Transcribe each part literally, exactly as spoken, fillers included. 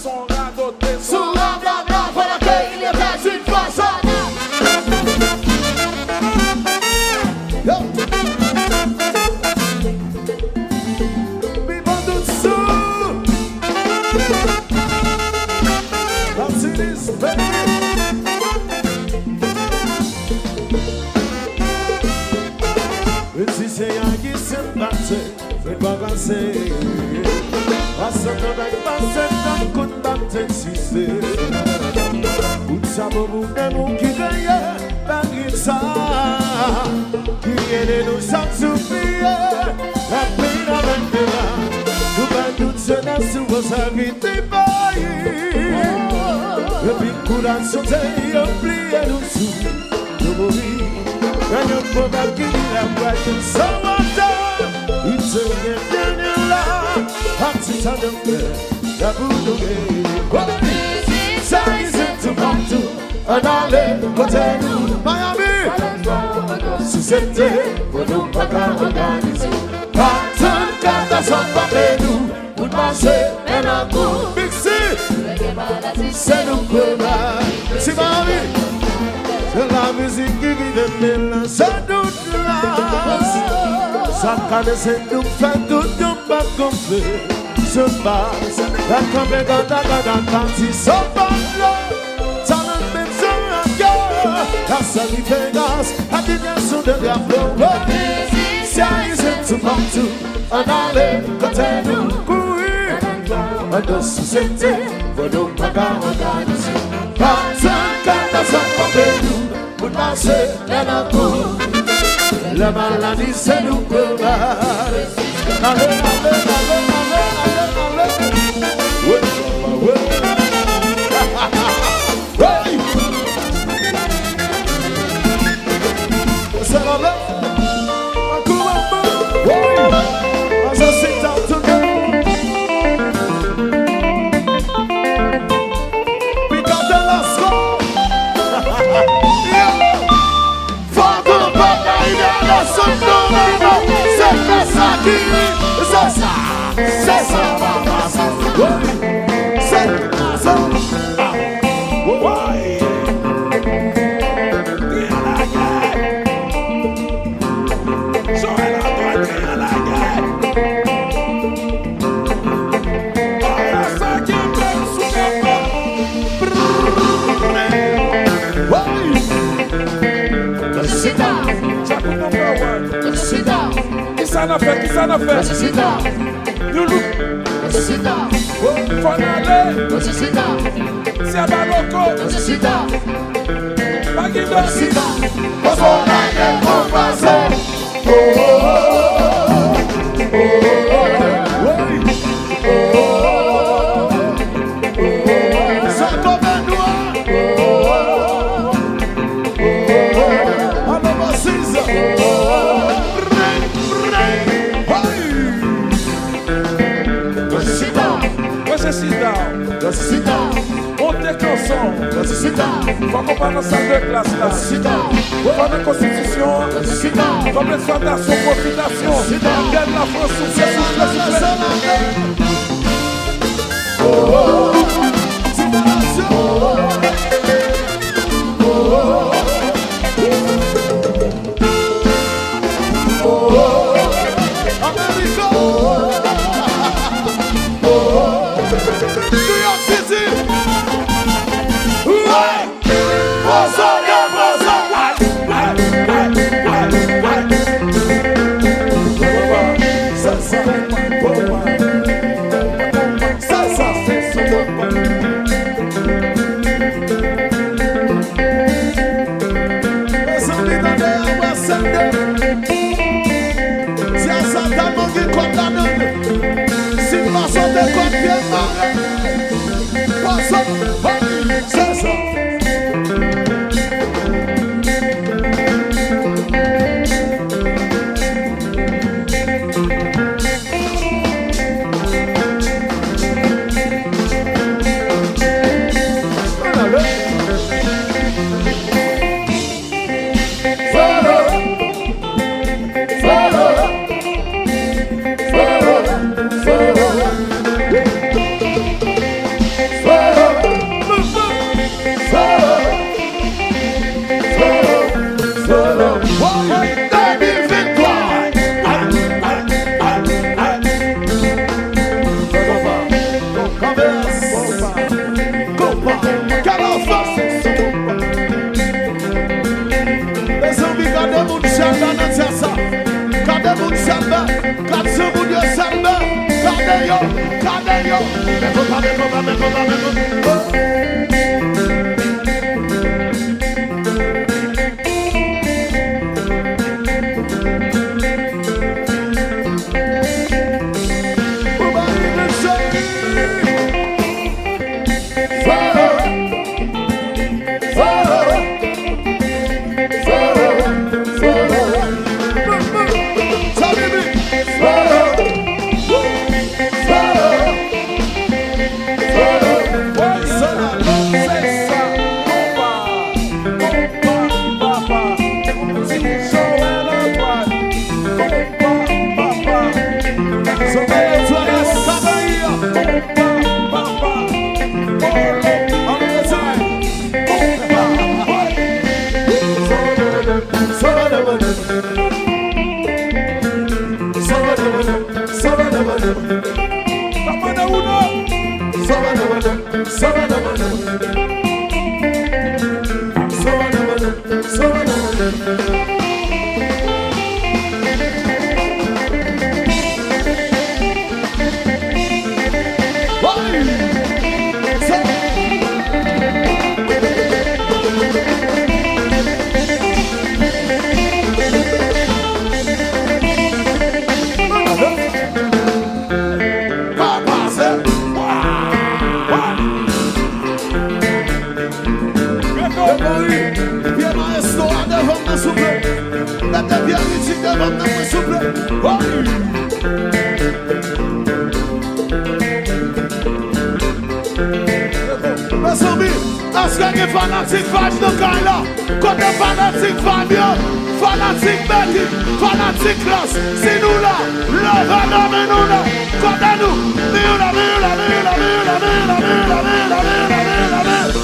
Son radote, son rablabla, voilà que il y a une fois ça. Yo. Vivan tout sou. Martinis, baby. Mizisyen ayisyen batè. Fè pa pase. Pase nan bèk pase nan kout bat egziste. Kout sa pou nou menm ou ki veye. Bagay sa ki ede nou chak jou priye. Rapid avèk dera. Nou bay tout jenès nou pou sèvi ti peyi. Epi kouraj chante yo bliye nou sou. Nou mouri. Nan yon pwogram ki di la pwèt sa wata. Italyen dènye la. Atis sa nou fè. La pou nou gen. Sa ki se toupatou. Ann ale kote nou. Miami. Sosyete pou nou pa ka òganize. Pa tann katastwòf frape nou. Pou n mache men nan kou. Big C. Se nou pwema. Si Miami. Se la mizik ki rive melanje tout la. Sa k kale se nou k fè tout yon bak konfle. Se pa. La kanpe gada gada kati se pa. Talent menm jan ak yo. Ka sèvi Vegas, ak Inyason de Diablo. Si Ayisyen toupatou, ann ale kote nou. Kouri. Anndan sosyete, fò nou pa ka òganize. Pa tann katastwòf frape nou, pou n mache men nan kou. Lè maladi se nou k pran. Ale, ale, ale, ale, ale, ale. Wi, wi. Hey! Se la menm. Ankou ankou. Hey! Anjan sita tounen. Pika de Lasco. Yo! Fò konprann Ayiti a la sot nou menm. Se fè sa ki, se sa, se sa, papa, se sa. Se sa. Woy! Triyan lagè! Joel Antoine, triyan lagè! Aya sa kenbe m sou kapòt! Woy! Sita! Jack Number One! Sita! Kisa n ap fè? Kisa n ap fè? Sita! Loulou! Sita! Fò n ale! Sita! Seba Loko! Sita! Pa gen dòmi! Sita! Paske w pa gen konpase! Oh, oh, oh, oh. Sa konbyen nou an? Alò, Masiz. Hey! Mwen se Sida. Mwen se Sida. Monte kanson. Fòk ou pa nan sal de klas la. Fò nan konstitisyon an. Kòm eksplwatasyon, pwofitasyon. Gèl Lafrans, soufle, soufle, soufle. America. New York City. Hey! Pozo, yo, pozo. Ay, ay, ay, ay, ay. Sa, sa, sa, sa, se sou. Mezanmi, tande a wè sèl de. Djaz sa tèlman gen kòd ladan l. Si l pa sote kòd, pye mare. Pase, hey, se sa. Pa pè kò, pa pè kò, pa pè kò. Grégory, pye maestro a devan mwen, souple. Mete pye Richie devan mwen, souple. Woy! Mezanmi, èske gen fanatik Vibes nan kay la? Kote fanatik Vibes yo? Fanatik Betty, fanatik Klass, si nou la, leve nan men nou la. Kote nou? Miyoula, miyoula, miyoula, miyoula.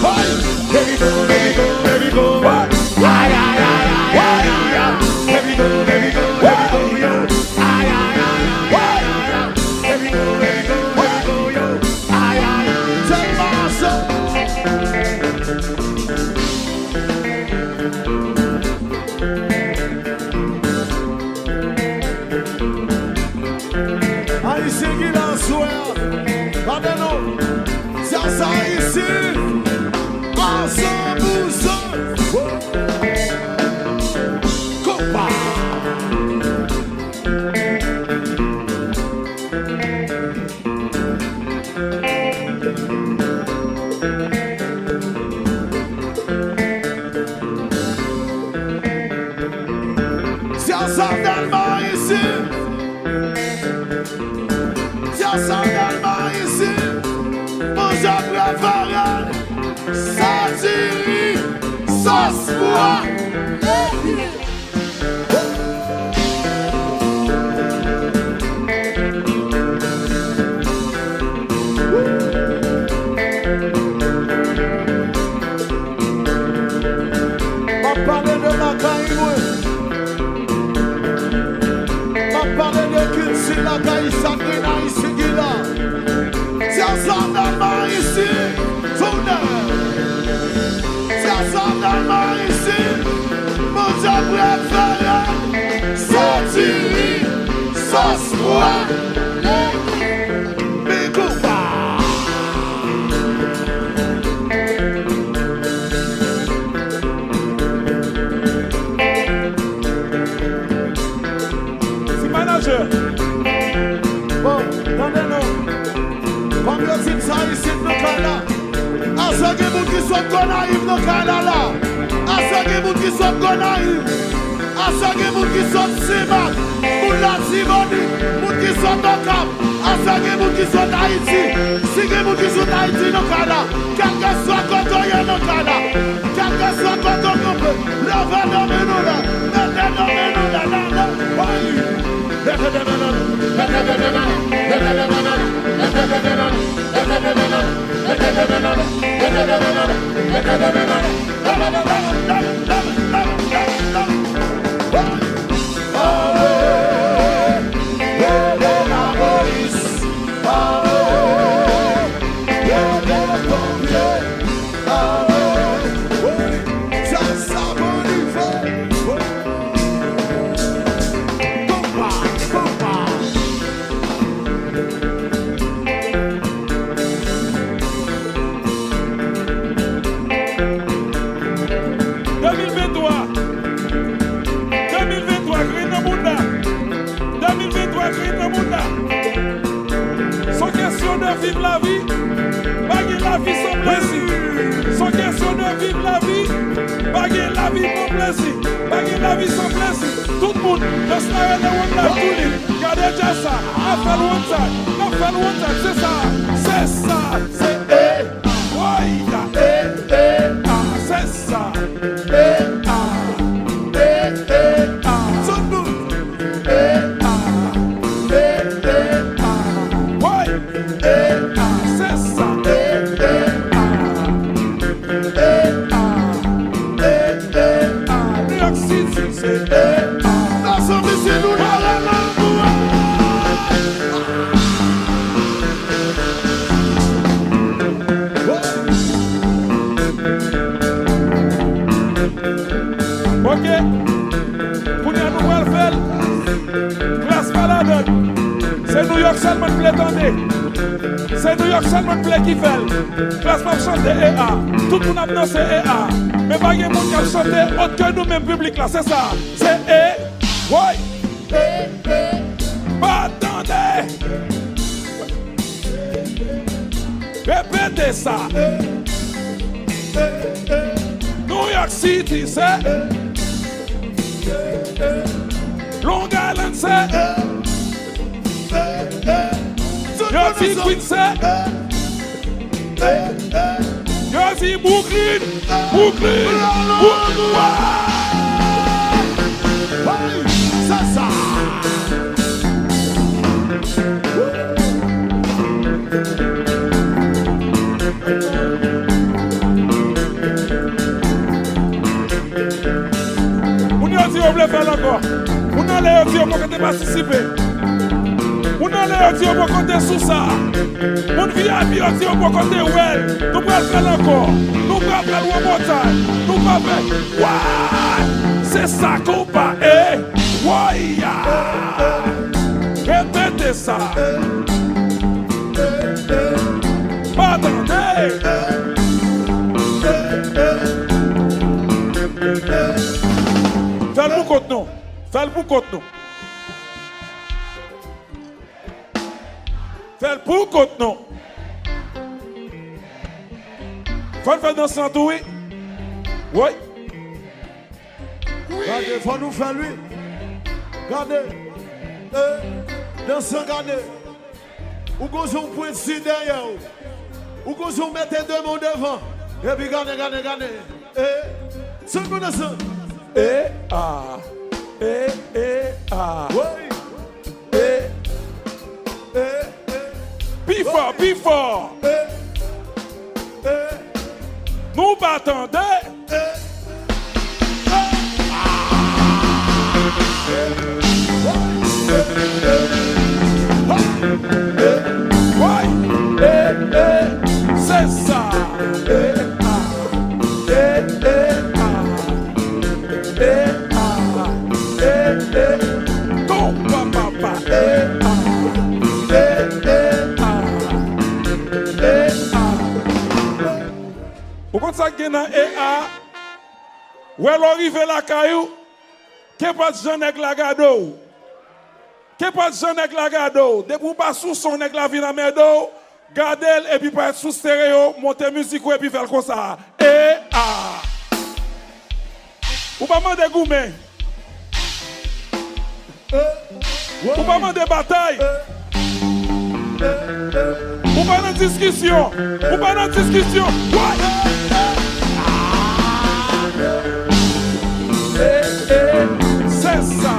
Hey! Baby go, baby go, baby go. Ay, ay, ay, ay, ay, ay, ay. Baby go, baby go, baby go, yo. Ay, ay, ay, ay, ay, ay, ay. Baby go, baby go, baby go, yo. Ay, ay, ay. Tèlman sa. Ayisyen ki la aswè a, gade non. Sa, sa Ayisyen a san pou san. Konpa. Sè Sandèlman isi. Sè Sandèlman isi. Manje prefere l, se diri, sòs pwa. M ap pale de lakay mwen. M ap pale de kilti lakay chak grenn Ayisyen ki la. Sè Sandèlman isi. Tounen. Sè Sandèlman isi. Manje prefere, se diri, sòs pwa, legim. Big up. Ti manager. Bon, tande non. Kòm yo di m sa isit nan kay la. Aswè gen moun ki sot Gonayiv nan kay la la. Aswè gen moun ki sot Gonayiv. Aswè gen moun ki sot Senmak. Moun Latibonit. Moun ki sot Okap. Aswè gen moun ki sot Ayiti. Si gen moun ki sot Ayiti nan kay la, kèlkeswa kote w ye nan kay la, kèlkeswa kote w kanpe, leve de men nou la, mete de men nou la, la, la, woy! Leve de men nou, leve de men nou, leve de men nou, leve de men nou, leve de men nou, leve de men nou, leve de men nou, leve de men nou, leve de men nou, leve de men nou, leve, leve, leve, leve, leve, woy! San plezi, pa gen lavi san plezi. Tout moun, dans la rele one time, tou li. Gade djaz sa, n ap fè l one time, n ap fè l one time. Se sa, se sa, se e, woy, ya, e, e, a, se sa, e, a, e, e, a. Tout moun, e, a, e, e, a, woy, e, a, se sa, e, e, a. E a, e, e, a, New York City, se e a. Mezanmi, se nou la, la, la, la. Ok. Kounye a nou pral fè l. Klas pa ladann. Se New York sèlman n vle tande. Se New York sèlman n vle ki fè l. Klas p ap chante e a. Tout moun ap danse e a. Men pa gen moun k ap chante òt ke nou menm piblik la. Se sa. Se e. Woy. E, e. Pa tande. Repete sa. E, e, e. New York City se. E, e, e. Long Island se. E, e, e. Yo di Queens se. E, e, e. Yo di Brooklyn. Brooklyn. Brooklyn. Hey, sa, sa. Moun yo di yo vle fè l ankò. Moun anlè yo di yo poko te patisipe. Moun anlè yo di yo poko te sou sa. Moun V I P yo di yo poko te wè l. Nou pral fè l ankò. Nou pral fè l one more time. Nou pral fè. What? Se sa konpa e. Woy ya. Repete sa. Pa tande. Fè l pou kont nou. Fè l pou kont nou. Fè l pou kont nou. Fò n fè dans lan tou, wi. Woy. Gade, fò nou fè l, wi. Gade. E, dans lan, gade. Ou gon jan w pwenti dèyè w. Ou gon jan w mete de men w devan. Epi gade, gade, gade. E, se konn sa. E, a. E, e, a. Woy. E, e, e. Pi fò, pi fò. E, e. Nou pa tande. E, e, a. E, e, e. E, e, e. Woy. E, e, se sa. E, a. E, e, a. E, a, e, e, konpa, pa, pa, e, a, e, e, a, e, a. Ou konn sa k gen nan e a? Wè lè w rive lakay ou, kenpòt jan nèg la gade w. Kenpòt jan nèg la gade w, depi w pa sou son, nèg la vin anmède w, gade l epi parèt sou stereo, monte mizik ou epi fè l konsa. E a. Ou pa mande goumen. Ou pa mande batay. Ou pa nan diskisyon. Ou pa nan diskisyon. What? E, e, se sa.